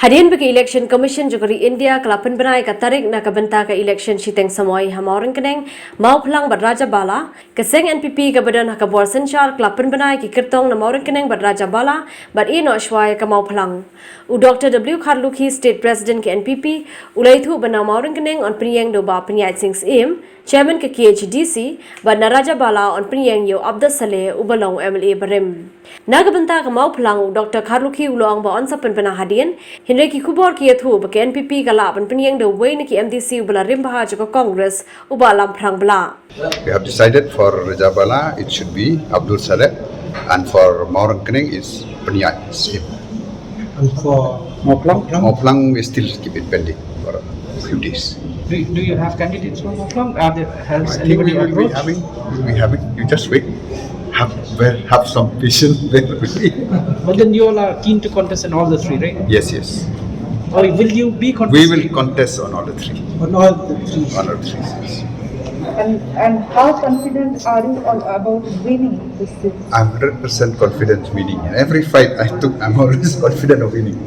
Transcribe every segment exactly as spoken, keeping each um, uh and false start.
Hadien ba ka Election Commission jong ka ri India ka la pynbna ïa ka tarik na ka bynta ka election shiteng samoi ha Mawryngkneng, Mawphlang bad Rajabala, ka seng N P P kaba don ha ka bor synshar ka la pynbna ïa ki kyrtong na Mawryngkneng bad Rajabala bad ïeh noh shwa ïa ka Mawphlang. U Doctor W Kharlukhi, State President ka N P P, u la ïathuh ba na Mawryngkneng yn pynïeng da u Bah Pynïaid Sing Syiem, Chairman ka K H A D C, bad na Rajabala yn pynïeng ïa u Abdus Saleh uba long M L A barim. Na ka bynta ka Mawphlang, u Doctor Kharlukhi u la ong ba yn sa pynbna hadien, hynrei ki khubor ki ïathuh ba ka N P P ka lah ban pynïeng da uwei na ki M D C uba la rim bha jong ka Congress, u Bah Lamphrang Blah. We have decided for Rajabala, it should be Abdul Saleh, and for Mawryngkneng is Pynïaid Sing Syiem. And for Mawphlang? Mawphlang, we still keep it pending for a few days. Do, do you have candidates for Mawphlang? Are there, has I think we anybody will be approached? Having, we'll be having. You just wait. Have, well, have some patience. Bear with me. But then you all are keen to contest in all the three, right? Yes, yes. Or will you be contesting? We will contest on all the three. On all the three. On all three seats. And, and how confident are you all about winning this seat? I'm hundred percent confident winning. In every fight I took, I'm always confident of winning.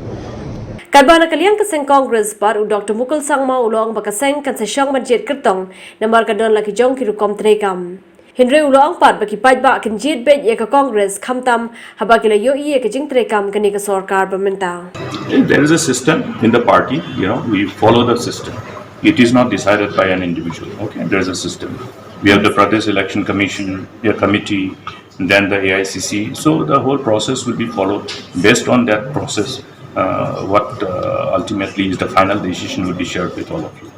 Katba na ka liang ka seng Congress pat, u Doctor Mukul Sangma u la ong ba ka seng kan sa shong ban jied kyrtong namar ka don la ki jong ki rukom treikam. Hynrei u la ong pat ba ki paidbah kin jied beit ïa ka Congress khamtam haba ki la ïohi ïa ka jingtreikam kane ka sorkar ba mynta. There is a system in the party, you know, we follow the system. It is not decided by an individual. Okay, there is a system. We have the Pradesh Election Commission, a committee, then the A I C C. So the whole process will be followed. Based on that process, uh, what uh, ultimately is the final decision will be shared with all of you.